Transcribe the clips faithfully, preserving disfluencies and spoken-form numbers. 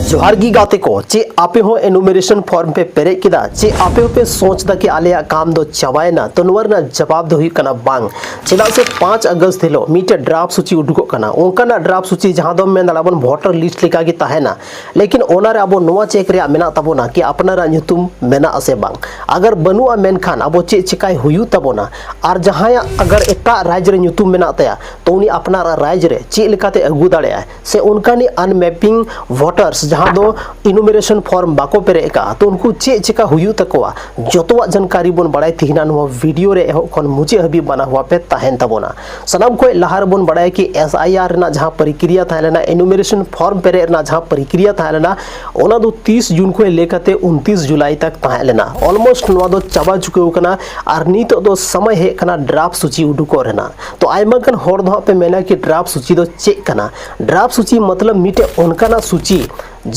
ᱡᱚᱦᱟᱨ ᱜᱮ ᱜᱟᱛᱮ ᱠᱚ, ᱪᱮᱫ ᱟᱯᱮ ᱦᱚᱸ ᱮᱱᱩᱢᱟᱨᱮᱥᱚᱱ ᱯᱷᱚᱨᱢ ᱯᱮ ᱯᱮᱨᱮᱡ ᱠᱮᱫᱟ? ᱪᱮᱫ ᱟᱯᱮ ᱦᱚᱸᱯᱮ ᱥᱚᱪ ᱫᱟ ᱠᱤ ᱟᱞᱮᱭᱟᱜ ᱠᱟᱢ ᱫᱚ ᱪᱟᱵᱟᱭᱮᱱᱟ? ᱛᱚ ᱱᱚᱣᱟ ᱨᱮᱱᱟᱜ ᱡᱟᱵᱟᱵ ᱫᱚ ᱦᱩᱭᱩᱜ ᱠᱟᱱᱟ ᱵᱟᱝ᱾ ᱪᱮᱫᱟᱜ ᱥᱮ ᱯᱟᱸᱪ ᱟᱜᱚᱥᱴ ᱦᱤᱞᱳᱜ ᱢᱤᱫᱴᱮᱡ ᱰᱨᱟᱯ ᱥᱩᱪᱤ ᱩᱰᱩᱠᱚᱜ ᱠᱟᱱᱟ, ᱚᱱᱠᱟᱱᱟᱜ ᱰᱨᱟᱯ ᱥᱩᱪᱤ ᱡᱟᱦᱟᱸ ᱫᱚ ᱢᱮᱱ ᱫᱟᱲᱮᱭᱟᱜᱼᱟ ᱵᱚᱱ ᱵᱷᱳᱴᱟᱨ ᱞᱤᱥᱴ ᱞᱮᱠᱟ ᱜᱮ ᱛᱟᱦᱮᱱᱟ᱾ ᱞᱮᱠᱤᱱ ᱚᱱᱟ ᱨᱮ ᱟᱵᱚ ᱱᱚᱣᱟ ᱪᱮᱠ ᱨᱮᱭᱟᱜ ᱢᱮᱱᱟᱜ ᱛᱟᱵᱚᱱᱟ ᱠᱤ ᱟᱯᱱᱟᱨᱟᱜ ᱧᱩᱛᱩᱢ ᱢᱮᱱᱟᱜ ᱟᱥᱮ ᱵᱟᱝ᱾ ᱟᱜᱟᱨ ᱵᱟᱹᱱᱩᱜᱼᱟ, ᱢᱮᱱᱠᱷᱟᱱ ᱟᱵᱚ ᱪᱮᱫ ᱪᱮᱠᱟᱭ ᱦᱩᱭᱩᱜ ᱛᱟᱵᱚᱱᱟ? ᱟᱨ ᱡᱟᱦᱟᱸᱭᱟᱜ ᱟᱜᱟᱨ ᱮᱴᱟᱜ ᱨᱟᱡᱽ ᱨᱮ ᱧᱩᱛᱩᱢ ᱢᱮᱱᱟᱜ ᱛᱟᱭᱟ, ᱛᱚ ᱩᱱᱤ ᱟᱯᱱᱟᱨᱟᱜ ᱨᱟᱡᱽ ᱨᱮ ᱪᱮᱫ ᱞᱮᱠᱟᱛᱮ ᱟᱹᱜᱩ ᱫᱟᱲᱮᱭᱟᱜᱼᱟᱭ? ᱥᱮ ᱚᱱᱠᱟᱱᱤᱡ ᱟᱱᱢᱮᱯᱤᱝ ᱵᱷᱳᱴᱟᱨᱥ ᱡᱟᱦᱟᱸ ᱫᱚ ᱤᱱᱩᱢᱟᱨᱮᱥᱚᱱ ᱯᱷᱚᱨᱢ ᱵᱟᱠᱚ ᱯᱮᱨᱮᱡ ᱟᱠᱟᱫᱼᱟ, ᱛᱚ ᱩᱱᱠᱩ ᱪᱮᱫ ᱪᱮᱠᱟ ᱦᱩᱭᱩᱜ ᱛᱟᱠᱚᱣᱟ? ᱡᱚᱛᱚᱣᱟᱜ ᱡᱟᱱᱠᱟᱨᱤ ᱵᱚᱱ ᱵᱟᱲᱟᱭ ᱛᱤᱦᱤᱧ ᱱᱚᱣᱟ ᱵᱷᱤᱰᱤᱭᱳ ᱨᱮ ᱮᱦᱚᱵ ᱠᱷᱚᱱ ᱢᱩᱪᱟᱹᱫ ᱦᱟᱹᱵᱤᱡ ᱢᱟᱱᱟ ᱦᱩᱭ ᱯᱮ ᱛᱟᱦᱮᱱ ᱛᱟᱵᱚᱱᱟ᱾ ᱥᱟᱱᱟᱢ ᱠᱷᱚᱱ ᱞᱟᱦᱟ ᱨᱮᱵᱚᱱ ᱵᱟᱲᱟᱭᱟ ᱠᱤ ᱮᱥ ᱟᱭ ᱟᱨ ᱨᱮᱱᱟᱜ ᱡᱟᱦᱟᱸ ᱯᱨᱚᱠᱨᱤᱭᱟ ᱛᱟᱦᱮᱸ ᱞᱮᱱᱟ, ᱮᱱᱩᱢᱟᱨᱮᱥᱚᱱ ᱯᱷᱚᱨᱢ ᱯᱮᱨᱮᱡ ᱨᱮᱱᱟᱜ ᱡᱟᱦᱟᱸ ᱯᱨᱚᱠᱨᱤᱭᱟ ᱛᱟᱦᱮᱸ ᱞᱮᱱᱟ, ᱚᱱᱟ ᱫᱚ ᱛᱤᱥ ᱡᱩᱱ ᱠᱷᱚᱱ ᱞᱟᱹᱭ ᱠᱟᱛᱮ ᱩᱱᱛᱤᱥ ᱡᱩᱞᱟᱭ ᱛᱟᱠ ᱛᱟᱦᱮᱸ ᱞᱮᱱᱟ᱾ ᱚᱞᱢᱳᱥᱴ ᱱᱚᱣᱟ ᱫᱚ ᱪᱟᱵᱟ ᱪᱩᱠᱟᱹᱣ ᱠᱟᱱᱟ᱾ ᱟᱨ ᱱᱤᱛᱚᱜ ᱫᱚ ᱥᱚᱢᱚᱭ ᱦᱮᱡ ᱠᱟᱱᱟ ᱰᱨᱟᱯ ᱥᱩᱪᱤ ᱩᱰᱩᱠᱚᱜ ᱨᱮᱱᱟᱜ᱾ ᱛᱚ ᱟᱭᱢᱟ ᱜᱟᱱ ᱦᱚᱲ ᱫᱚ ᱦᱟᱸᱜ ᱯᱮ ᱢᱮᱱᱟ ᱠᱤ ᱰᱨᱟᱯ ᱥᱩᱪᱤ ᱫᱚ ᱪᱮᱫ ᱠᱟᱱᱟ? ᱰᱨᱟᱯ ᱥᱩᱪᱤ ᱢᱚᱛᱞᱚᱵ ᱢᱤᱫᱴᱮᱡ ᱚᱱᱠᱟᱱᱟᱜ ᱥᱩᱪᱤ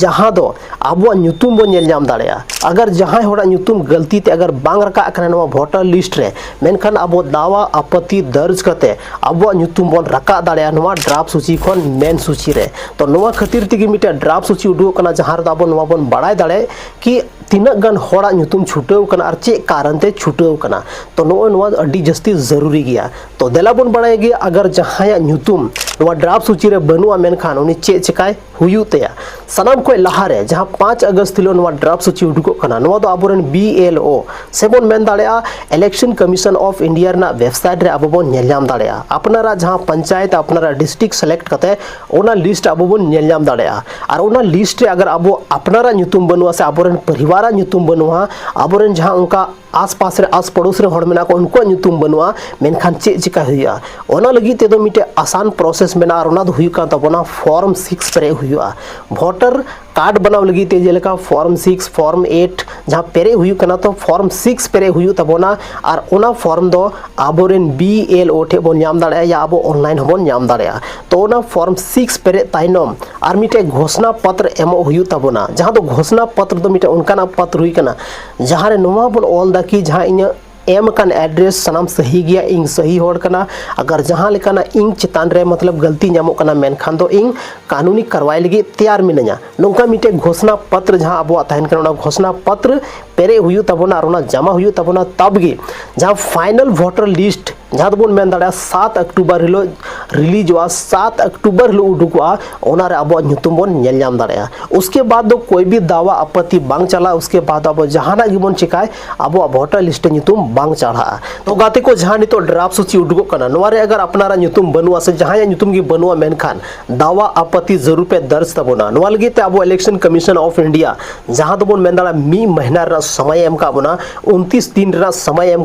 ᱡᱟᱦᱟᱸ ᱫᱚ ᱟᱵᱚᱣᱟᱜ ᱧᱩᱛᱩᱢ ᱵᱚᱱ ᱧᱮᱞ ᱧᱟᱢ ᱫᱟᱲᱮᱭᱟᱜᱼᱟ᱾ ᱟᱜᱟᱨ ᱡᱟᱦᱟᱸᱭ ᱦᱚᱲᱟᱜ ᱧᱩᱛᱩᱢ ᱜᱟᱹᱞᱛᱤ ᱛᱮ ᱟᱜᱟᱨ ᱵᱟᱝ ᱨᱟᱠᱟᱵ ᱠᱟᱱᱟ ᱱᱚᱣᱟ ᱵᱷᱳᱴᱟᱨ ᱞᱤᱥᱴ ᱨᱮ, ᱢᱮᱱᱠᱷᱟᱱ ᱟᱵᱚ ᱫᱟᱣᱟ ᱟᱯᱟᱛᱤ ᱫᱚᱨᱡᱽ ᱠᱟᱛᱮ ᱟᱵᱚᱣᱟᱜ ᱧᱩᱛᱩᱢ ᱵᱚᱱ ᱨᱟᱠᱟᱵ ᱫᱟᱲᱮᱭᱟᱜᱼᱟ ᱱᱚᱣᱟ ᱰᱨᱟᱯ ᱥᱩᱪᱤ ᱠᱷᱚᱱ ᱢᱮᱱ ᱥᱩᱪᱤ ᱨᱮ᱾ ᱛᱚ ᱱᱚᱣᱟ ᱠᱷᱟᱹᱛᱤᱨ ᱛᱮᱜᱮ ᱢᱤᱫᱴᱮᱱ ᱰᱨᱟᱯ ᱥᱩᱪᱤ ᱩᱰᱩᱠᱚᱜ ᱠᱟᱱᱟ, ᱡᱟᱦᱟᱸ ᱨᱮᱫᱚ ᱟᱵᱚ ᱱᱚᱣᱟ ᱵᱚᱱ ᱵᱟᱲᱟᱭ ᱫᱟᱲᱮᱭᱟᱜ ᱠᱤ ᱛᱤᱱᱟᱹᱜ ᱜᱟᱱ ᱦᱚᱲᱟᱜ ᱧᱩᱛᱩᱢ ᱪᱷᱩᱴᱟᱹᱣ ᱠᱟᱱᱟ ᱟᱨ ᱪᱮᱫ ᱠᱟᱨᱚᱱ ᱛᱮ ᱪᱷᱩᱴᱟᱹᱣ ᱠᱟᱱᱟ᱾ ᱛᱚ ᱱᱚᱜᱼᱚᱭ ᱱᱚᱣᱟ ᱟᱹᱰᱤ ᱡᱟᱹᱥᱛᱤ ᱡᱟᱹᱨᱩᱨᱤ ᱜᱮᱭᱟ᱾ ᱛᱚ ᱫᱮᱞᱟ ᱵᱚᱱ ᱵᱟᱲᱟᱭ ᱜᱮ, ᱟᱜᱟᱨ ᱡᱟᱦᱟᱸᱭᱟᱜ ᱧᱩᱛᱩᱢ ᱱᱚᱣᱟ ᱰᱨᱟᱯ ᱥᱩᱪᱤ ᱨᱮ ᱵᱟᱹᱱᱩᱜᱼᱟ, ᱢᱮᱱᱠᱷᱟᱱ ᱩᱱᱤ ᱪᱮᱫ ᱪᱮᱠᱟᱭ ᱦᱩᱭᱩᱜ ᱛᱟᱭᱟ? ᱥᱟᱱᱟᱢ ᱠᱷᱚᱱ ᱞᱟᱦᱟᱨᱮ ᱡᱟᱦᱟᱸ ᱯᱟᱸᱪ ᱟᱜᱚᱥᱴ ᱦᱤᱞᱳᱜ ᱱᱚᱣᱟ ᱰᱨᱟᱯ ᱥᱩᱪᱤ ᱩᱰᱩᱠᱚᱜ ᱠᱟᱱᱟ, ᱱᱚᱣᱟ ᱫᱚ ᱟᱵᱚᱨᱮᱱ ᱵᱤ ᱮᱞ ᱳ ᱥᱮ ᱵᱚᱱ ᱢᱮᱱ ᱫᱟᱲᱮᱭᱟᱜᱼᱟ ᱤᱞᱮᱠᱥᱚᱱ ᱠᱚᱢᱤᱥᱚᱱ ᱚᱯᱷ ᱤᱱᱰᱤᱭᱟ ᱨᱮᱱᱟᱜ ᱣᱮᱵᱥᱟᱭᱤᱴ ᱨᱮ ᱟᱵᱚ ᱵᱚᱱ ᱧᱮᱞ ᱧᱟᱢ ᱫᱟᱲᱮᱭᱟᱜᱼᱟ᱾ ᱟᱯᱱᱟᱨᱟᱜ ᱡᱟᱦᱟᱸ ᱯᱚᱧᱪᱟᱭᱮᱛ, ᱟᱯᱱᱟᱨᱟᱜ ᱰᱤᱥᱴᱨᱤᱠᱴ ᱥᱤᱞᱮᱠᱴ ᱠᱟᱛᱮ ᱚᱱᱟ ᱞᱤᱥᱴ ᱟᱵᱚ ᱵᱚᱱ ᱧᱮᱞ ᱧᱟᱢ ᱫᱟᱲᱮᱭᱟᱜᱼᱟ᱾ ᱟᱨ ᱚᱱᱟ ᱞᱤᱥᱴ ᱨᱮ ᱟᱜᱟᱨ ᱟᱵᱚ ᱟᱯᱱᱟᱨᱟᱜ ᱧᱩᱛᱩᱢ ᱵᱟᱹᱱᱩᱜᱼᱟ ᱥᱮ ᱟᱵᱚᱨᱮᱱ ᱯᱚᱨᱤᱵᱟᱨᱟᱜ ᱧᱩᱛᱩᱢ ᱵᱟᱹᱱᱩᱜᱼᱟ, ᱟᱵᱚᱨᱮᱱ ᱡᱟᱦᱟᱸ ᱚᱱᱠᱟ ᱟᱥᱯᱟᱥ ᱨᱮ, ᱟᱥ ᱯᱚᱲᱚᱥ ᱨᱮ ᱦᱚᱲ ᱢᱮᱱᱟᱜ ᱠᱚᱣᱟ, ᱩᱱᱠᱩᱣᱟᱜ ᱧᱩᱛᱩᱢ ᱵᱟᱹᱱᱩᱜᱼᱟ, ᱢᱮᱱᱠᱷᱟᱱ ᱪᱮᱫ ᱪᱮᱠᱟ ᱦᱩᱭᱩᱜᱼᱟ? ᱚᱱᱟ ᱞᱟᱹᱜᱤᱫ ᱛᱮᱫᱚ ᱢᱤᱫᱴᱮᱡ ᱟᱥᱟᱱ ᱯᱨᱚᱥᱮᱥ ᱢᱮᱱᱟᱜᱼᱟ, ᱟᱨ ᱚᱱᱟ ᱫᱚ ᱦᱩᱭᱩᱜ ᱠᱟᱱ ᱛᱟᱵᱚᱱᱟ ᱯᱷᱚᱨᱢ ᱥᱤᱠᱥ ᱯᱮᱨᱮᱡ ᱦᱩᱭᱩᱜᱼᱟ᱾ ᱵᱷᱳᱴᱟᱨ ᱠᱟᱨᱰ ᱵᱮᱱᱟᱣ ᱞᱟᱹᱜᱤᱫ ᱛᱮ ᱡᱮᱞᱮᱠᱟ ᱯᱷᱚᱨᱢ ᱥᱤᱠᱥ, ᱯᱷᱚᱨᱢ ᱮᱭᱤᱴ ᱡᱟᱦᱟᱸ ᱯᱮᱨᱮᱡ ᱦᱩᱭᱩᱜ ᱠᱟᱱᱟ, ᱛᱚ ᱯᱷᱚᱨᱢ ᱥᱤᱠᱥ ᱯᱮᱨᱮᱡ ᱦᱩᱭᱩᱜ ᱛᱟᱵᱚᱱᱟ᱾ ᱟᱨ ᱚᱱᱟ ᱯᱷᱚᱨᱢ ᱫᱚ ᱟᱵᱚᱨᱮᱱ ᱵᱤ ᱮᱞ ᱳ ᱴᱷᱮᱱ ᱵᱚᱱ ᱧᱟᱢ ᱫᱟᱲᱮᱭᱟᱜᱼᱟ, ᱭᱟ ᱟᱵᱚ ᱚᱱᱞᱟᱭᱤᱱ ᱦᱚᱸᱵᱚᱱ ᱧᱟᱢ ᱫᱟᱲᱮᱭᱟᱜᱼᱟ᱾ ᱛᱚ ᱚᱱᱟ ᱯᱷᱚᱨᱢ ᱥᱤᱠᱥ ᱯᱮᱨᱮᱡ ᱛᱟᱭᱱᱚᱢ ᱟᱨ ᱢᱤᱫᱴᱮᱡ ᱜᱷᱳᱥᱱᱟ ᱯᱚᱛᱨ ᱮᱢᱚᱜ ᱦᱩᱭᱩᱜ ᱛᱟᱵᱚᱱᱟ, ᱡᱟᱦᱟᱸ ᱫᱚ ᱜᱷᱳᱥᱱᱟ ᱯᱚᱛᱨ ᱫᱚ ᱢᱤᱫᱴᱮᱡ ᱚᱱᱠᱟᱱᱟᱜ ᱯᱚᱛᱨ ᱦᱩᱭ ᱠᱟᱱᱟ, ᱡᱟᱦᱟᱸ ᱨᱮ ᱱᱚᱣᱟ ᱵᱚᱱ ᱚᱞ ᱫᱟ ᱠᱤ ᱡᱟᱦᱟᱸ ᱤᱧᱟᱹᱜ ᱮᱢ ᱟᱠᱟᱱ ᱮᱰᱨᱮᱥ ᱥᱟᱱᱟᱢ ᱥᱟᱹᱦᱤ ᱜᱮᱭᱟ, ᱤᱧ ᱥᱟᱹᱦᱤ ᱦᱚᱲ ᱠᱟᱱᱟ, ᱟᱜᱟᱨ ᱡᱟᱦᱟᱸ ᱞᱮᱠᱟᱱᱟᱜ ᱤᱧ ᱪᱮᱛᱟᱱ ᱨᱮ ᱢᱚᱛᱞᱚᱵ ᱜᱟᱹᱞᱛᱤ ᱧᱟᱢᱚᱜ ᱠᱟᱱᱟ, ᱢᱮᱱᱠᱷᱟᱱ ᱫᱚ ᱤᱧ ᱠᱟᱹᱱᱩᱱᱤ ᱠᱟᱨᱣᱟᱭ ᱞᱟᱹᱜᱤᱫ ᱛᱮᱭᱟᱨ ᱢᱤᱱᱟᱹᱧᱟ᱾ ᱱᱚᱝᱠᱟ ᱢᱤᱫᱴᱮᱡ ᱜᱷᱳᱥᱱᱟ ᱯᱚᱛᱨᱚ ᱡᱟᱦᱟᱸ ᱟᱵᱚᱣᱟᱜ ᱛᱟᱦᱮᱱ ᱠᱟᱱᱟ, ᱚᱱᱟ ᱜᱷᱳᱥᱱᱟ ᱯᱚᱛᱨᱚ ᱯᱮᱨᱮᱡ ᱦᱩᱭᱩᱜ ᱛᱟᱵᱚᱱᱟ ᱟᱨ ᱚᱱᱟ ᱡᱟᱢᱟ ᱦᱩᱭᱩᱜ ᱛᱟᱵᱚᱱᱟ, ᱛᱚᱵ ᱜᱮ ᱡᱟᱦᱟᱸ ᱯᱷᱟᱭᱱᱟᱞ ᱵᱷᱳᱴᱟᱨ ᱞᱤᱥᱴ ᱡᱟᱦᱟᱸ ᱫᱚᱵᱚᱱ ᱢᱮᱱ ᱫᱟᱲᱮᱭᱟᱜᱼᱟ ᱥᱟᱛ ᱚᱠᱴᱳᱵᱚᱨ ᱦᱤᱞᱳᱜ ᱨᱤᱞᱤᱡᱚᱜᱼᱟ, ᱥᱟᱛ ᱚᱠᱴᱳᱵᱚᱨ ᱦᱤᱞᱳᱜ ᱩᱰᱩᱠᱚᱜᱼᱟ, ᱚᱱᱟᱨᱮ ᱟᱵᱚᱣᱟᱜ ᱧᱩᱛᱩᱢ ᱵᱚᱱ ᱧᱮᱞ ᱧᱟᱢ ᱫᱟᱲᱮᱭᱟᱜᱼᱟ᱾ ᱩᱥᱠᱮ ᱵᱟᱫ ᱫᱚ ᱠᱳᱭ ᱵᱷᱤ ᱫᱟᱣᱟ ᱟᱯᱚᱛᱤ ᱵᱟᱝ ᱪᱟᱞᱟᱜᱼᱟ, ᱩᱥᱠᱮ ᱵᱟᱫ ᱟᱵᱚ ᱡᱟᱦᱟᱱᱟᱜ ᱜᱮᱵᱚᱱ ᱪᱮᱠᱟᱭ, ᱟᱵᱚᱣᱟᱜ ᱵᱷᱳᱴᱟᱨ ᱞᱤᱥᱴ ᱨᱮ ᱧᱩᱛᱩᱢ ᱵᱟᱝ ᱪᱟᱲᱦᱟᱜᱼᱟ᱾ ᱛᱚ ᱜᱟᱛᱮ ᱠᱚ, ᱡᱟᱦᱟᱸ ᱱᱤᱛᱚᱜ ᱰᱨᱟᱯ ᱥᱩᱪᱤ ᱩᱰᱩᱠᱚᱜ ᱠᱟᱱᱟ, ᱱᱚᱣᱟ ᱨᱮ ᱟᱜᱟᱨ ᱟᱯᱱᱟᱨᱟᱜ ᱧᱩᱛᱩᱢ ᱵᱟᱹᱱᱩᱜᱼᱟ ᱥᱮ ᱡᱟᱦᱟᱸᱭᱟᱜ ᱧᱩᱛᱩᱢ ᱜᱮ ᱵᱟᱹᱱᱩᱜᱼᱟ, ᱢᱮᱱᱠᱷᱟᱱ ᱫᱟᱣᱟ ᱟᱯᱚᱛᱤ ᱡᱟᱹᱨᱩᱲ ᱯᱮ ᱫᱟᱨᱡᱽ ᱛᱟᱵᱚᱱᱟ᱾ ᱱᱚᱣᱟ ᱞᱟᱹᱜᱤᱫ ᱛᱮ ᱟᱵᱚ Election Commission of India ᱡᱟᱦᱟᱸ ᱫᱚᱵᱚᱱ ᱢᱮᱱ ᱫᱟᱲᱮᱭᱟᱜᱼᱟ ᱢᱤᱫ ᱢᱟᱹᱦᱱᱟᱹ ᱨᱮᱱᱟᱜ ᱥᱚᱢᱚᱭ ᱮ ᱮᱢ ᱠᱟᱜ ᱵᱚᱱᱟ, ᱩᱱᱛᱤᱥ ᱫᱤᱱ ᱨᱮᱱᱟᱜ ᱥᱚᱢᱚᱭ ᱮ ᱮᱢ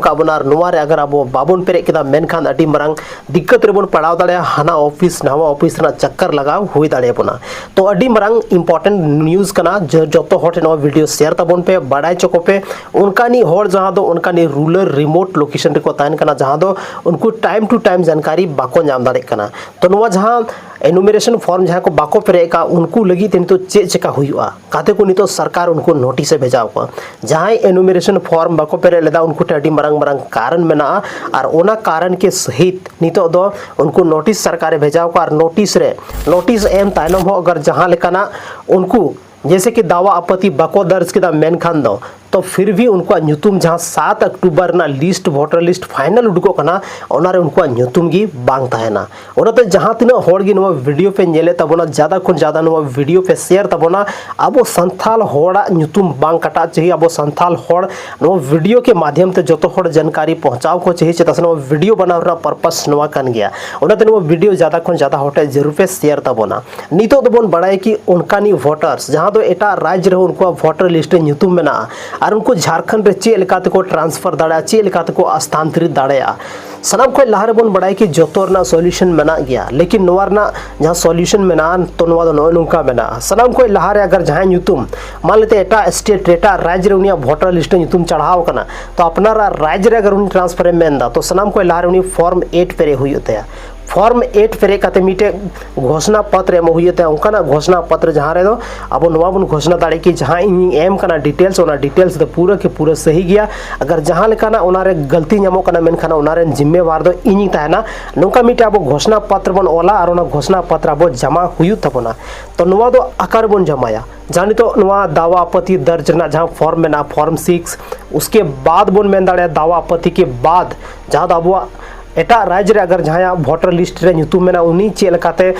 ᱠᱟᱜ ᱵᱚᱱᱟ, ᱟᱨ ᱱᱚᱣᱟ ᱨᱮ ᱟᱜᱟᱨ ᱟᱵᱚ ᱵᱟᱵᱚᱱ ᱯᱮᱨᱮᱡ ᱠᱮᱫᱟ, ᱢᱮᱱᱠᱷᱟᱱ ᱟᱹᱰᱤ ᱢᱟᱨᱟᱝ ᱫᱤᱠᱠᱟᱛ ᱨᱮᱵᱚᱱ ᱯᱟᱲᱟᱣ ᱫᱟᱲᱮᱭᱟᱜᱼᱟ᱾ ᱦᱟᱱᱟ ᱚᱯᱷᱤᱥ ᱱᱟᱣᱟ ᱚᱯᱷᱤᱥ ᱨᱮᱱᱟᱜ ᱪᱟᱠᱠᱟᱨ ᱞᱟᱜᱟᱣ ᱦᱩᱭ ᱫᱟᱲᱮᱭᱟᱵᱚᱱᱟ᱾ ᱛᱚ ᱟᱹᱰᱤ ᱢᱟᱨᱟᱝ important news ᱠᱟᱱᱟ, ᱡᱚ- ᱡᱚᱛᱚ ᱦᱚᱲ ᱴᱷᱮᱱ ᱱᱚᱣᱟ video share ᱛᱟᱵᱚᱱ ᱯᱮ, ᱵᱟᱲᱟᱭ ᱦᱚᱪᱚ ᱠᱚᱯᱮ᱾ ᱚᱱᱠᱟᱱᱤᱡ ᱦᱚᱲ ᱡᱟᱦᱟᱸ ᱫᱚ ᱚᱱᱠᱟᱱᱤᱡ rural remote location ᱨᱮᱠᱚ ᱛᱟᱦᱮᱱ ᱠᱟᱱᱟ, ᱡᱟᱦᱟᱸ ᱫᱚ ᱩᱱᱠᱩ time to time ᱡᱟᱱᱠᱟᱨᱤ ᱵᱟᱠᱚ ᱧᱟᱢ ᱫᱟᱲᱮᱭᱟᱜ ᱠᱟᱱᱟ᱾ ᱛᱚ ᱱᱚᱣᱟ ᱡᱟᱦᱟᱸ enumeration form ᱡᱟᱦᱟᱸ ᱠᱚ ᱵᱟᱠᱚ ᱯᱮᱨᱮᱡ ᱟᱠᱟᱫ, ᱩᱱᱠᱩ ᱞᱟᱹᱜᱤᱫ ᱛᱮ ᱱᱤᱛᱚᱜ ᱪᱮᱫ ᱪᱮᱠᱟ ᱦᱩᱭᱩᱜᱼᱟ? ᱠᱟᱛᱮ ᱠᱚ ᱱᱤᱛᱚᱜ ᱥᱚᱨᱠᱟᱨ ᱩᱱᱠᱩ notice ᱮ ᱵᱷᱮᱡᱟ ᱟᱠᱚᱣᱟ᱾ ᱡᱟᱦᱟᱸᱭ enumeration form ᱵᱟᱠᱚ ᱯᱮᱨᱮᱡ ᱞᱮᱫᱟ, ᱩᱱᱠᱩ ᱴᱷᱮᱱ ᱟᱹᱰᱤ ᱢᱟᱨᱟᱝ ᱢᱟᱨᱟᱝ ᱠᱟᱨᱚᱱ ᱢᱮᱱᱟᱜᱼᱟ, ᱟᱨ ᱚᱱᱟ ᱠᱟᱨᱚᱱ ᱠᱮ ᱥᱟᱦᱤᱛ ᱱᱤᱛᱚᱜ ᱫᱚ ᱩᱱᱠᱩ notice ᱥᱚᱨᱠᱟᱨᱮ ᱵᱷᱮᱡᱟ ᱟᱠᱚᱣᱟ᱾ ᱟᱨ notice ᱨᱮ, notice ᱮᱢ ᱛᱟᱭᱱᱚᱢ ᱦᱚᱸ ᱟᱜᱟᱨ ᱡᱟᱦᱟᱸ ᱞᱮᱠᱟᱱᱟᱜ ᱩᱱᱠᱩ ᱡᱮᱭᱥᱮ ᱠᱤ ᱫᱟᱣᱟ ᱟᱯᱚᱛᱤ ᱵᱟᱠᱚ ᱫᱟᱨᱡᱽ ᱠᱮᱫᱟ, ᱢᱮᱱᱠᱷᱟᱱ ᱫᱚ ᱛᱚ ᱯᱷᱤᱨ ᱵᱷᱤ ᱩᱱᱠᱩᱣᱟᱜ ᱧᱩᱛᱩᱢ ᱡᱟᱦᱟᱸ ᱥᱟᱛ ᱚᱠᱴᱳᱵᱚᱨ ᱨᱮᱱᱟᱜ list, voter list final ᱩᱰᱩᱠᱚᱜ ᱠᱟᱱᱟ, ᱚᱱᱟᱨᱮ ᱩᱱᱠᱩᱣᱟᱜ ᱧᱩᱛᱩᱢ ᱜᱮ ᱵᱟᱝ ᱛᱟᱦᱮᱱᱟ᱾ ᱚᱱᱟᱛᱮ ᱡᱟᱦᱟᱸ ᱛᱤᱱᱟᱹᱜ ᱦᱚᱲ ᱜᱮ ᱱᱚᱣᱟ video ᱯᱮ ᱧᱮᱞᱮᱫ ᱛᱟᱵᱚᱱᱟ, ᱡᱟᱫᱟ ᱠᱷᱚᱱ ᱡᱟᱫᱟ ᱱᱚᱣᱟ video ᱯᱮ share ᱛᱟᱵᱚᱱᱟ᱾ ᱟᱵᱚ ᱥᱟᱱᱛᱟᱞ ᱦᱚᱲᱟᱜ ᱧᱩᱛᱩᱢ ᱵᱟᱝ ᱠᱟᱴᱟᱜ ᱪᱟᱹᱦᱤ, ᱟᱵᱚ ᱥᱟᱱᱛᱟᱞ ᱦᱚᱲ ᱱᱚᱣᱟ video ᱠᱮ ᱢᱟᱫᱷᱭᱚᱢ ᱛᱮ ᱡᱚᱛᱚ ᱦᱚᱲ ᱡᱟᱱᱠᱟᱨᱤ ᱯᱚᱦᱪᱟᱣ ᱠᱚ ᱪᱟᱹᱦᱤ, ᱪᱮᱫᱟᱜ ᱥᱮ ᱱᱚᱣᱟ video ᱵᱟᱱᱟᱣ ᱨᱮᱱᱟᱜ purpose ᱱᱚᱣᱟ ᱠᱟᱱ ᱜᱮᱭᱟ᱾ ᱚᱱᱟᱛᱮ ᱱᱚᱣᱟ video ᱡᱟᱫᱟ ᱠᱷᱚᱱ ᱡᱟᱫᱟ ᱦᱚᱲ ᱴᱷᱮᱱ ᱡᱟᱹᱨᱩᱲ ᱯᱮ share ᱛᱟᱵᱚᱱᱟ᱾ ᱱᱤᱛᱚᱜ ᱫᱚᱵᱚᱱ ᱵᱟᱲᱟᱭᱟ ᱠᱤ ᱚᱱᱠᱟᱱᱤᱡ voters ᱡᱟᱦᱟᱸ ᱫᱚ ᱮᱴᱟᱜ ᱨᱟᱡᱽ ᱨᱮᱦᱚᱸ ᱩᱱᱠᱩᱣᱟᱜ voter list ᱨᱮ ᱧᱩᱛᱩᱢ ᱢᱮᱱᱟᱜᱼᱟ, ᱟᱨ ᱩᱱᱠᱩ ᱡᱷᱟᱲᱠᱷᱚᱸᱰ ᱨᱮ ᱪᱮᱫ ᱞᱮᱠᱟ ᱛᱮᱠᱚ transfer ᱫᱟᱲᱮᱭᱟᱜᱼᱟ, ᱪᱮᱫ ᱞᱮᱠᱟ ᱛᱮᱠᱚ ᱥᱛᱷᱟᱱᱛᱚᱨᱤᱛ ᱫᱟᱲᱮᱭᱟᱜᱼᱟ᱾ ᱥᱟᱱᱟᱢ ᱠᱷᱚᱱ ᱞᱟᱦᱟ ᱨᱮᱵᱚᱱ ᱵᱟᱲᱟᱭᱟ ᱠᱤ ᱡᱚᱛᱚ ᱨᱮᱱᱟᱜ solution ᱢᱮᱱᱟᱜ ᱜᱮᱭᱟ, ᱞᱮᱠᱤᱱ ᱱᱚᱣᱟ ᱨᱮᱱᱟᱜ ᱡᱟᱦᱟᱸ solution ᱢᱮᱱᱟᱜᱼᱟ, ᱛᱚ ᱱᱚᱣᱟ ᱫᱚ ᱱᱚᱜᱼᱚᱭ ᱱᱚᱝᱠᱟ ᱢᱮᱱᱟᱜᱼᱟ᱾ ᱥᱟᱱᱟᱢ ᱠᱷᱚᱱ ᱞᱟᱦᱟ ᱨᱮ ᱟᱜᱟᱨ ᱡᱟᱦᱟᱸᱭ ᱧᱩᱛᱩᱢ ᱢᱟᱱ ᱞᱮᱛᱮ ᱮᱴᱟᱜ state ᱨᱮ, ᱮᱴᱟᱜ ᱨᱟᱡᱽ ᱨᱮ ᱩᱱᱤᱭᱟᱜ voter list ᱨᱮ ᱧᱩᱛᱩᱢ ᱪᱟᱲᱦᱟᱣ ᱟᱠᱟᱱᱟ, ᱛᱚ ᱟᱯᱱᱟᱨᱟᱜ ᱨᱟᱡᱽ ᱨᱮ ᱟᱜᱟᱨ ᱩᱱᱤ transfer ᱮ ᱢᱮᱱ ᱮᱫᱟ, ᱛᱚ ᱥᱟᱱᱟᱢ ᱠᱷᱚᱱ ᱞᱟᱦᱟ ᱨᱮ ᱩᱱᱤ form eight ᱯᱮᱨᱮᱡ ᱦᱩᱭᱩᱜ ᱛᱟᱭᱟ᱾ ᱯᱷᱚᱨᱢ ᱮᱭᱤᱴ ᱯᱮᱨᱮᱡ ᱠᱟᱛᱮ ᱢᱤᱫᱴᱮᱡ ᱜᱷᱳᱥᱱᱟ ᱯᱚᱛᱨᱚ ᱮᱢᱚᱜ ᱦᱩᱭᱩᱜ ᱛᱟᱭᱟ, ᱚᱱᱠᱟᱱᱟᱜ ᱜᱷᱳᱥᱱᱟ ᱯᱚᱛᱨᱚ ᱡᱟᱦᱟᱸ ᱨᱮᱫᱚ ᱟᱵᱚ ᱱᱚᱣᱟ ᱵᱚᱱ ᱜᱷᱳᱥᱱᱟ ᱫᱟᱲᱮᱭᱟᱜᱼᱟ ᱠᱤ ᱡᱟᱦᱟᱸ ᱤᱧᱤᱧ ᱮᱢ ᱠᱟᱱᱟ ᱰᱤᱴᱮᱞᱥ, ᱚᱱᱟ ᱰᱤᱴᱮᱞᱥ ᱫᱚ ᱯᱩᱨᱟᱹ ᱠᱤ ᱯᱩᱨᱟᱹ ᱥᱟᱹᱦᱤ ᱜᱮᱭᱟ᱾ ᱟᱜᱟᱨ ᱡᱟᱦᱟᱸ ᱞᱮᱠᱟᱱᱟᱜ ᱚᱱᱟᱨᱮ ᱜᱟᱹᱞᱛᱤ ᱧᱟᱢᱚᱜ ᱠᱟᱱᱟ, ᱢᱮᱱᱠᱷᱟᱱ ᱚᱱᱟᱨᱮᱱ ᱡᱤᱢᱢᱮᱣᱟᱨ ᱫᱚ ᱤᱧᱤᱧ ᱛᱟᱦᱮᱱᱟ᱾ ᱱᱚᱝᱠᱟ ᱢᱤᱫᱴᱮᱡ ᱟᱵᱚ ᱜᱷᱳᱥᱱᱟ ᱯᱚᱛᱨᱚ ᱵᱚᱱ ᱚᱞᱟ ᱟᱨ ᱚᱱᱟ ᱜᱷᱳᱥᱱᱟ ᱯᱚᱛᱨᱚ ᱟᱵᱚ ᱡᱟᱢᱟ ᱦᱩᱭᱩᱜ ᱛᱟᱵᱚᱱᱟ᱾ ᱛᱚ ᱱᱚᱣᱟ ᱫᱚ ᱚᱠᱟ ᱨᱮᱵᱚᱱ ᱡᱟᱢᱟᱭᱟ? ᱡᱟᱦᱟᱸ ᱱᱤᱛᱚᱜ ᱱᱚᱣᱟ ᱫᱟᱣᱟ ᱟᱯᱟᱛᱤ ᱫᱟᱨᱡᱽ ᱨᱮᱱᱟᱜ ᱡᱟᱦᱟᱸ ᱯᱷᱚᱨᱢ ᱢᱮᱱᱟᱜᱼᱟ, ᱯᱷᱚᱨᱢ ᱥᱤᱠᱥ, ᱩᱥᱠᱮ ᱵᱟᱫ ᱵᱚᱱ ᱢᱮᱱ ᱫᱟᱲᱮᱭᱟᱜᱼᱟ ᱫᱟᱣᱟ ᱟᱯᱟᱛᱤ ᱠᱮ ᱵᱟᱫ, ᱡᱟᱦᱟᱸ ᱫᱚ ᱟᱵᱚᱣᱟᱜ ᱮᱴᱟᱜ ᱨᱟᱡᱽ ᱨᱮ ᱟᱜᱟᱨ ᱡᱟᱦᱟᱸᱭᱟᱜ ᱵᱷᱳᱴᱟᱨ ᱞᱤᱥᱴ ᱨᱮ ᱧᱩᱛᱩᱢ ᱢᱮᱱᱟᱜᱼᱟ, ᱩᱱᱤ ᱪᱮᱫ ᱞᱮᱠᱟᱛᱮ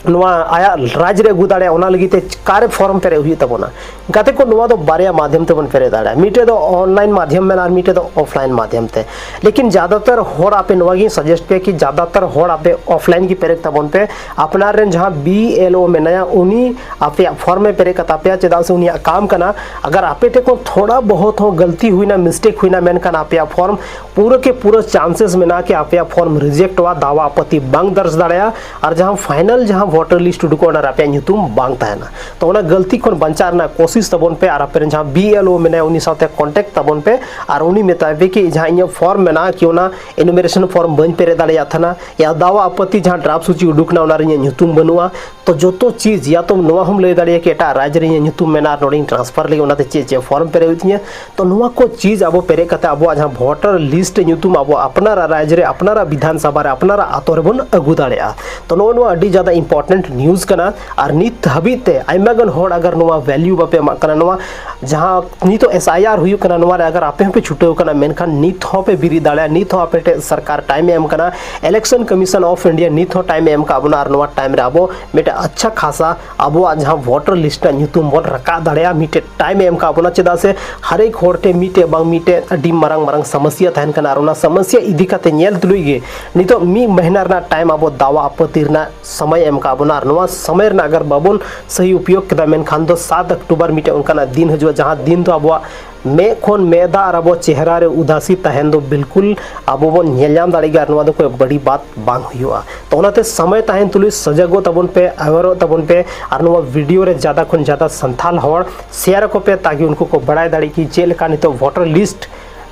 ᱱᱚᱣᱟ ᱟᱭᱟᱜ ᱨᱟᱡᱽ ᱨᱮ ᱟᱹᱜᱩ ᱫᱟᱲᱮᱭᱟᱜᱼᱟ, ᱚᱱᱟ ᱞᱟᱹᱜᱤᱫ ᱛᱮ ᱚᱠᱟᱨᱮ ᱯᱷᱚᱨᱢ ᱯᱮᱨᱮᱡ ᱦᱩᱭᱩᱜ ᱛᱟᱵᱚᱱᱟ? ᱜᱟᱛᱮ ᱠᱚ, ᱱᱚᱣᱟ ᱫᱚ ᱵᱟᱨᱭᱟ ᱢᱟᱫᱷᱭᱚᱢ ᱛᱮᱵᱚᱱ ᱯᱮᱨᱮᱡ ᱫᱟᱲᱮᱭᱟᱜᱼᱟ᱾ ᱢᱤᱫᱴᱮᱡ ᱫᱚ ᱚᱱᱞᱟᱭᱤᱱ ᱢᱟᱫᱷᱭᱚᱢ ᱢᱮᱱᱟᱜᱼᱟ ᱟᱨ ᱢᱤᱫᱴᱮᱡ ᱫᱚ ᱚᱯᱷᱞᱟᱭᱤᱱ ᱢᱟᱫᱷᱭᱚᱢ ᱛᱮ᱾ ᱞᱮᱠᱤᱱ ᱡᱟᱫᱟᱛᱟᱨ ᱦᱚᱲ ᱟᱯᱮ ᱱᱚᱣᱟ ᱜᱤᱧ ᱥᱟᱡᱮᱥᱴ ᱯᱮᱭᱟ ᱠᱤ ᱡᱟᱫᱟᱛᱟᱨ ᱦᱚᱲ ᱟᱯᱮ ᱚᱯᱷᱞᱟᱭᱤᱱ ᱜᱮ ᱯᱮᱨᱮᱡ ᱛᱟᱵᱚᱱ ᱯᱮ᱾ ᱟᱯᱱᱟᱨ ᱨᱮᱱ ᱡᱟᱦᱟᱸ ᱵᱤ ᱮᱞ ᱳ ᱢᱮᱱᱟᱭᱟ, ᱩᱱᱤ ᱟᱯᱮᱭᱟᱜ ᱯᱷᱚᱨᱢ ᱮ ᱯᱮᱨᱮᱡ ᱠᱟᱛᱟ ᱯᱮᱭᱟ, ᱪᱮᱫᱟᱜ ᱥᱮ ᱩᱱᱤᱭᱟᱜ ᱠᱟᱢ ᱠᱟᱱᱟ᱾ ᱟᱜᱟᱨ ᱟᱯᱮ ᱴᱷᱮᱱ ᱠᱷᱚᱱ ᱛᱷᱚᱲᱟ ᱵᱚᱦᱚᱛ ᱦᱚᱸ ᱜᱟᱹᱞᱛᱤ ᱦᱩᱭᱱᱟ, ᱢᱤᱥᱴᱮᱠ ᱦᱩᱭᱱᱟ, ᱢᱮᱱᱠᱷᱟᱱ ᱟᱯᱮᱭᱟᱜ ᱯᱷᱚᱨᱢ ᱯᱩᱨᱟᱹ ᱠᱮ ᱯᱩᱨᱟᱹ ᱪᱟᱱᱥᱮᱥ ᱢᱮᱱᱟᱜᱼᱟ ᱠᱤ ᱟᱯᱮᱭᱟᱜ ᱯᱷᱚᱨᱢ ᱨᱤᱡᱮᱠᱴᱚᱜᱼᱟ, ᱫᱟᱣᱟ ᱟᱯᱚᱛᱤ ᱵᱟᱝ ᱫᱟᱨᱡᱽ ᱫᱟᱲᱮᱭᱟᱜᱼᱟ, ᱟᱨ ᱡᱟᱦᱟᱸ ᱯᱷᱟᱭᱱᱟᱞ ᱡᱟᱦᱟᱸ ᱵᱷᱳᱴᱟᱨ ᱞᱤᱥᱴ ᱩᱰᱩᱠᱚᱜᱼᱟ, ᱚᱱᱟ ᱨᱮ ᱟᱯᱮᱭᱟᱜ ᱧᱩᱛᱩᱢ ᱵᱟᱝ ᱛᱟᱦᱮᱱᱟ᱾ ᱛᱚ ᱚᱱᱟ ᱜᱟᱹᱞᱛᱤ ᱠᱷᱚᱱ ᱵᱟᱧᱪᱟᱜ ᱨᱮᱱᱟᱜ ᱠᱳᱥᱤᱥ ᱛᱟᱵᱚᱱ ᱯᱮ, ᱟᱨ ᱟᱯᱮ ᱨᱮᱱ ᱡᱟᱦᱟᱸ ᱵᱤ ᱮᱞ ᱳ ᱢᱮᱱᱟᱭᱟ, ᱩᱱᱤ ᱥᱟᱶᱛᱮ ᱠᱚᱱᱴᱮᱠᱴ ᱛᱟᱵᱚᱱ ᱯᱮ, ᱟᱨ ᱩᱱᱤ ᱢᱮᱛᱟᱭ ᱯᱮ ᱠᱤ ᱡᱟᱦᱟᱸ ᱤᱧᱟᱹᱜ ᱯᱷᱚᱨᱢ ᱢᱮᱱᱟᱜᱼᱟ ᱠᱤ ᱚᱱᱟ ᱮᱱᱩᱢᱟᱨᱮᱥᱚᱱ ᱯᱷᱚᱨᱢ ᱵᱟᱹᱧ ᱯᱮᱨᱮᱡ ᱫᱟᱲᱮᱭᱟᱜ ᱛᱟᱦᱮᱱᱟ, ᱭᱟ ᱫᱟᱣᱟ ᱟᱯᱚᱛᱤ ᱡᱟᱦᱟᱸ ᱰᱨᱟᱯ ᱥᱩᱪᱤ ᱩᱰᱩᱠ ᱮᱱᱟ, ᱚᱱᱟ ᱨᱮ ᱤᱧᱟᱹᱜ ᱧᱩᱛᱩᱢ ᱵᱟᱹᱱᱩᱜᱼᱟ᱾ ᱛᱚ ᱡᱚᱛᱚ ᱪᱤᱡᱽ, ᱭᱟ ᱛᱚ ᱱᱚᱣᱟ ᱦᱚᱸᱢ ᱞᱟᱹᱭ ᱫᱟᱲᱮᱭᱟᱜᱼᱟ ᱠᱤ ᱮᱴᱟᱜ ᱨᱟᱡᱽ ᱨᱮ ᱤᱧᱟᱹᱜ ᱧᱩᱛᱩᱢ ᱢᱮᱱᱟᱜᱼᱟ ᱟᱨ ᱱᱚᱰᱮᱧ ᱴᱨᱟᱱᱥᱯᱷᱟᱨ ᱞᱟᱹᱜᱤᱫ, ᱚᱱᱟᱛᱮ ᱪᱮᱫ ᱪᱮᱫ ᱯᱷᱚᱨᱢ ᱯᱮᱨᱮᱡ ᱦᱩᱭᱩᱜ ᱛᱤᱧᱟᱹ᱾ ᱛᱚ ᱱᱚᱣᱟ ᱠᱚ ᱪᱤᱡᱽ ᱟᱵᱚ ᱯᱮᱨᱮᱡ ᱠᱟᱛᱮ ᱟᱵᱚᱣᱟᱜ ᱡᱟᱦᱟᱸ ᱵᱷᱳᱴᱟᱨ ᱞᱤᱥᱴ ᱨᱮ ᱧᱩᱛᱩᱢ ᱟᱵᱚ ᱟᱯᱱᱟᱨᱟᱜ ᱨᱟᱡᱽ ᱨᱮ, ᱟᱯᱱᱟᱨᱟᱜ ᱵᱤᱫᱷᱟᱱ ᱥᱚᱵᱷᱟ ᱨᱮ, ᱟᱯᱱᱟᱨᱟᱜ ᱟᱛᱳ ᱨᱮᱵᱚᱱ ᱟᱹᱜᱩ ᱫᱟᱲᱮᱭᱟᱜᱼᱟ᱾ ᱛᱚ ᱱᱚᱜᱼᱚ ᱱᱚᱣᱟ ᱟᱹᱰᱤ ᱡᱟᱫᱟ ᱤᱢᱯᱚᱨᱴᱮᱱᱴ ᱱᱤᱭᱩᱡᱽ ᱠᱟᱱᱟ, ᱟᱨ ᱱᱤᱛ ᱦᱟᱹᱵᱤᱡ ᱛᱮ ᱟᱭᱢᱟ ᱜᱟᱱ ᱦᱚᱲ ᱟᱜᱟᱨ ᱱᱚᱣᱟ ᱵᱷᱮᱞᱭᱩ ᱵᱟᱯᱮ ᱮᱢᱟᱜ ᱠᱟᱱᱟ, ᱱᱚᱣᱟ ᱡᱟᱦᱟᱸ ᱱᱤᱛᱚᱜ ᱮᱥ ᱟᱭ ᱟᱨ ᱦᱩᱭᱩᱜ ᱠᱟᱱᱟ, ᱱᱚᱣᱟ ᱨᱮ ᱟᱜᱟᱨ ᱟᱯᱮ ᱦᱚᱸᱯᱮ ᱪᱷᱩᱴᱟᱹᱣ ᱠᱟᱱᱟ, ᱢᱮᱱᱠᱷᱟᱱ ᱱᱤᱛ ᱦᱚᱸ ᱯᱮ ᱵᱤᱨᱤᱫ ᱫᱟᱲᱮᱭᱟᱜᱼᱟ, ᱱᱤᱛ ᱦᱚᱸ ᱟᱯᱮ ᱴᱷᱮᱱ ᱥᱚᱨᱠᱟᱨ ᱴᱟᱭᱤᱢ ᱮ ᱮᱢ ᱠᱟᱱᱟ, ᱤᱞᱮᱠᱥᱚᱱ ᱠᱚᱢᱤᱥᱚᱱ ᱚᱯᱷ ᱤᱱᱰᱤᱭᱟ ᱱᱤᱛ ᱦᱚᱸ ᱴᱟᱭᱤᱢ ᱮ ᱮᱢ ᱠᱟᱜ ᱵᱚᱱᱟ, ᱟᱨ ᱱᱚᱣᱟ ᱴᱟᱭᱤᱢ ᱨᱮ ᱟᱵᱚ ᱢᱤᱫᱴᱮᱱ ᱟᱪᱪᱷᱟ ᱠᱷᱟᱥᱟ ᱟᱵᱚᱣᱟᱜ ᱡᱟᱦᱟᱸ ᱵᱷᱳᱴᱟᱨ ᱞᱤᱥᱴ ᱨᱮᱱᱟᱜ ᱧᱩᱛᱩᱢ ᱵᱚᱱ ᱨᱟᱠᱟᱵ ᱫᱟᱲᱮᱭᱟᱜᱼᱟ, ᱢᱤᱫᱴᱮᱡ ᱴᱟᱭᱤᱢ ᱮ ᱮᱢ ᱠᱟᱜ ᱵᱚᱱᱟ᱾ ᱪᱮᱫᱟᱜ ᱥᱮ ᱦᱟᱨᱮᱠ ᱦᱚᱲ ᱴᱷᱮᱱ ᱢᱤᱫᱴᱮᱡ ᱵᱟᱝ ᱢᱤᱫᱴᱮᱡ ᱟᱹᱰᱤ ᱢᱟᱨᱟᱝ ᱢᱟᱨᱟᱝ ᱥᱚᱢᱚᱥᱭᱟ ᱛᱟᱦᱮᱱ ᱠᱟᱱᱟ, ᱟᱨ ᱚᱱᱟ ᱥᱚᱢᱚᱥᱭᱟ ᱤᱫᱤ ᱠᱟᱛᱮ ᱧᱮᱞ ᱛᱩᱞᱩᱡ ᱜᱮ ᱱᱤᱛᱚᱜ ᱢᱤᱫ ᱢᱟᱹᱦᱱᱟᱹ ᱨᱮᱱᱟᱜ ᱴᱟᱭᱤᱢ ᱟᱵᱚ ᱫᱟᱣᱟ ᱟᱯᱚᱛᱤ ᱨᱮᱱᱟᱜ ᱥᱚᱢᱚᱭ ᱮ ᱮᱢ ᱠᱟᱜ ᱵᱚᱱᱟ, ᱟᱨ ᱱᱚᱣᱟ ᱥᱚᱢᱚᱭ ᱨᱮᱱᱟᱜ ᱟᱜᱟᱨ ᱵᱟᱵᱚᱱ ᱥᱟᱹᱦᱤ ᱩᱯᱭᱳᱜᱽ ᱠᱮᱫᱟ, ᱢᱮᱱᱠᱷᱟᱱ ᱫᱚ ᱥᱟᱛ ᱚᱠᱴᱳᱵᱚᱨ ᱢᱤᱫᱴᱮᱡ ᱚᱱᱠᱟᱱᱟᱜ ᱫᱤᱱ ᱦᱤᱡᱩᱜᱼᱟ, ᱡᱟᱦᱟᱸ ᱫᱤᱱ ᱫᱚ ᱟᱵᱚᱣᱟᱜ ᱢᱮᱫ ᱠᱷᱚᱱ ᱢᱮᱫ ᱫᱟᱜ ᱟᱨ ᱟᱵᱚ ᱪᱮᱦᱨᱟ ᱨᱮ ᱩᱫᱟᱥᱤ ᱛᱟᱦᱮᱱ ᱫᱚ ᱵᱤᱞᱠᱩᱞ ᱟᱵᱚ ᱵᱚᱱ ᱧᱮᱞ ᱧᱟᱢ ᱫᱟᱲᱮᱭᱟᱜ ᱜᱮᱭᱟ, ᱟᱨ ᱱᱚᱣᱟ ᱫᱚ ᱠᱳᱭ ᱵᱟᱹᱲᱤ ᱵᱟᱛ ᱵᱟᱝ ᱦᱩᱭᱩᱜᱼᱟ᱾ ᱛᱚ ᱚᱱᱟᱛᱮ ᱥᱚᱢᱚᱭ ᱛᱟᱦᱮᱱ ᱛᱩᱞᱩᱡ ᱥᱚᱡᱟᱜᱚᱜ ᱛᱟᱵᱚᱱ ᱯᱮ, ᱟᱣᱮᱨᱚᱜ ᱛᱟᱵᱚᱱ ᱯᱮ, ᱟᱨ ᱱᱚᱣᱟ ᱵᱷᱤᱰᱤᱭᱳ ᱨᱮ ᱡᱟᱫᱟ ᱠᱷᱚᱱ ᱡᱟᱫᱟ ᱥᱟᱱᱛᱷᱟᱞ ᱦᱚᱲ ᱥᱮᱭᱟᱨ ᱟᱠᱚ ᱯᱮ, ᱛᱟᱠᱤ ᱩᱱᱠᱩ ᱠᱚ ᱵᱟᱲᱟᱭ ᱫᱟᱲᱮᱭᱟᱜ ᱠᱤ ᱪᱮᱫ ᱞᱮᱠᱟ ᱱᱤᱛᱚᱜ ᱵᱷᱳᱴᱟᱨ ᱞᱤᱥᱴ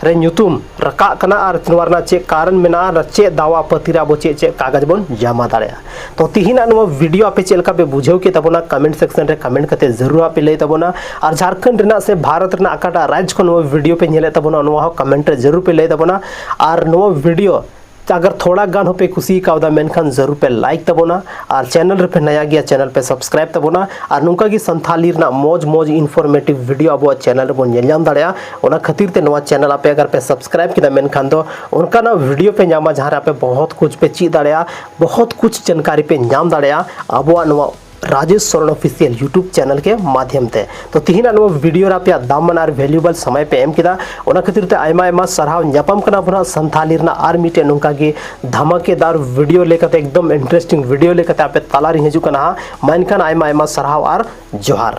ᱨᱮ ᱧᱩᱛᱩᱢ ᱨᱟᱠᱟᱵ ᱠᱟᱱᱟ ᱟᱨ ᱱᱚᱣᱟ ᱨᱮᱱᱟᱜ ᱪᱮᱫ ᱠᱟᱨᱚᱱ ᱢᱮᱱᱟᱜᱼᱟ ᱟᱨ ᱪᱮᱫ ᱫᱟᱣᱟ ᱟᱯᱟᱛᱤ ᱨᱮ ᱟᱵᱚ ᱪᱮᱫ ᱪᱮᱫ ᱠᱟᱜᱚᱡᱽ ᱵᱚᱱ ᱡᱚᱢᱟ ᱫᱟᱲᱮᱭᱟᱜᱼᱟ᱾ ᱛᱚ ᱛᱤᱦᱤᱧᱟᱜ ᱱᱚᱣᱟ ᱵᱷᱤᱰᱤᱭᱳ ᱟᱯᱮ ᱪᱮᱫ ᱞᱮᱠᱟ ᱯᱮ ᱵᱩᱡᱷᱟᱹᱣ ᱠᱮᱫ ᱛᱟᱵᱚᱱᱟ, ᱠᱚᱢᱮᱱᱴ ᱥᱮᱠᱥᱚᱱ ᱨᱮ ᱠᱚᱢᱮᱱᱴ ᱠᱟᱛᱮ ᱡᱟᱹᱨᱩᱲ ᱦᱟᱸᱜ ᱯᱮ ᱞᱟᱹᱭ ᱛᱟᱵᱚᱱᱟ᱾ ᱟᱨ ᱡᱷᱟᱨᱠᱷᱚᱸᱰ ᱨᱮᱱᱟᱜ ᱥᱮ ᱵᱷᱟᱨᱚᱛ ᱨᱮᱱᱟᱜ ᱚᱠᱟᱴᱟᱜ ᱨᱟᱡᱽ ᱠᱷᱚᱱ ᱱᱚᱣᱟ ᱵᱷᱤᱰᱤᱭᱳ ᱯᱮ ᱧᱮᱞᱮᱫ ᱛᱟᱵᱚᱱᱟ, ᱱᱚᱣᱟ ᱦᱚᱸ ᱠᱚᱢᱮᱱᱴ ᱨᱮ ᱡᱟᱹᱨᱩᱲ ᱯᱮ ᱞᱟᱹᱭ ᱛᱟᱵᱚᱱᱟ᱾ ᱟᱨ ᱱᱚᱣᱟ ᱵᱷᱤᱰᱤᱭᱳ ᱟᱜᱟᱨ ᱛᱷᱚᱲᱟ ᱜᱟᱱ ᱦᱚᱸᱯᱮ ᱠᱩᱥᱤ ᱠᱟᱣᱫᱟ, ᱢᱮᱱᱠᱷᱟᱱ ᱡᱟᱹᱨᱩᱲ ᱯᱮ ᱞᱟᱭᱤᱠ ᱛᱟᱵᱚᱱᱟ᱾ ᱟᱨ ᱪᱮᱱᱮᱞ ᱨᱮᱯᱮ ᱱᱟᱭᱟ ᱜᱮᱭᱟ, ᱪᱮᱱᱮᱞ ᱯᱮ ᱥᱟᱵᱥᱠᱨᱟᱭᱤᱵ ᱛᱟᱵᱚᱱᱟ᱾ ᱟᱨ ᱱᱚᱝᱠᱟ ᱜᱮ ᱥᱟᱱᱛᱷᱟᱞᱤ ᱨᱮᱱᱟᱜ ᱢᱚᱡᱽ ᱢᱚᱡᱽ ᱤᱱᱯᱷᱚᱨᱢᱮᱴᱤᱵᱷ ᱵᱷᱤᱰᱤᱭᱳ ᱟᱵᱚᱣᱟᱜ ᱪᱮᱱᱮᱞ ᱨᱮᱵᱚᱱ ᱧᱮᱞ ᱧᱟᱢ ᱫᱟᱲᱮᱭᱟᱜᱼᱟ᱾ ᱚᱱᱟ ᱠᱷᱟᱹᱛᱤᱨ ᱛᱮ ᱱᱚᱣᱟ ᱪᱮᱱᱮᱞ ᱟᱯᱮ ᱟᱜᱟᱨ ᱯᱮ ᱥᱟᱵᱥᱠᱨᱟᱭᱤᱵ ᱠᱮᱫᱟ, ᱢᱮᱱᱠᱷᱟᱱ ᱫᱚ ᱚᱱᱠᱟᱱᱟᱜ ᱵᱷᱤᱰᱤᱭᱳ ᱯᱮ ᱧᱟᱢᱟ ᱡᱟᱦᱟᱸ ᱨᱮ ᱟᱯᱮ ᱵᱚᱦᱚᱛ ᱠᱩᱪ ᱯᱮ ᱪᱮᱫ ᱫᱟᱲᱮᱭᱟᱜᱼᱟ, ᱵᱚᱦᱚᱛ ᱠᱩᱪ ᱡᱟᱱᱠᱟᱨᱤ ᱯᱮ ᱧᱟᱢ ᱫᱟᱲᱮᱭᱟᱜᱼᱟ ᱟᱵᱚᱣᱟᱜ ᱱᱚᱣᱟ Rajesh Soren official YouTube channel ᱠᱮ ᱢᱟᱫᱷᱭᱚᱢ ᱛᱮ᱾ ᱛᱚ ᱛᱤᱦᱤᱧᱟᱜ ᱱᱚᱣᱟ ᱵᱷᱤᱰᱤᱭᱳ ᱨᱮ ᱟᱯᱮᱭᱟᱜ ᱫᱟᱢᱟᱱ ᱟᱨ ᱵᱷᱮᱞᱩᱭᱮᱵᱚᱞ ᱥᱚᱢᱚᱭ ᱯᱮ ᱮᱢ ᱠᱮᱫᱟ, ᱚᱱᱟ ᱠᱷᱟᱹᱛᱤᱨ ᱛᱮ ᱟᱭᱢᱟ ᱟᱭᱢᱟ ᱥᱟᱨᱦᱟᱣ᱾ ᱧᱟᱯᱟᱢ ᱠᱟᱱᱟ ᱵᱚᱱ ᱦᱟᱸᱜ ᱥᱟᱱᱛᱷᱟᱞᱤ ᱨᱮᱱᱟᱜ ᱟᱨ ᱢᱤᱫᱴᱮᱱ ᱱᱚᱝᱠᱟ ᱜᱮ ᱫᱷᱟᱢᱟᱠᱮᱫᱟᱨ ᱵᱷᱤᱰᱤᱭᱳ ᱞᱮᱠᱟᱛᱮ, ᱮᱠᱫᱚᱢ ᱤᱱᱴᱟᱨᱮᱥᱴᱤᱝ ᱵᱷᱤᱰᱤᱭᱳ ᱞᱮᱠᱟᱛᱮ ᱟᱯᱮ ᱛᱟᱞᱟᱨᱤᱧ ᱦᱤᱡᱩᱜ ᱠᱟᱱᱟ ᱦᱟᱸᱜ᱾ ᱢᱟ ᱮᱱᱠᱷᱟᱱ ᱟᱭᱢᱟ ᱟᱭᱢᱟ ᱥᱟᱨᱦᱟᱣ ᱟᱨ ᱡᱚᱦᱟᱨ᱾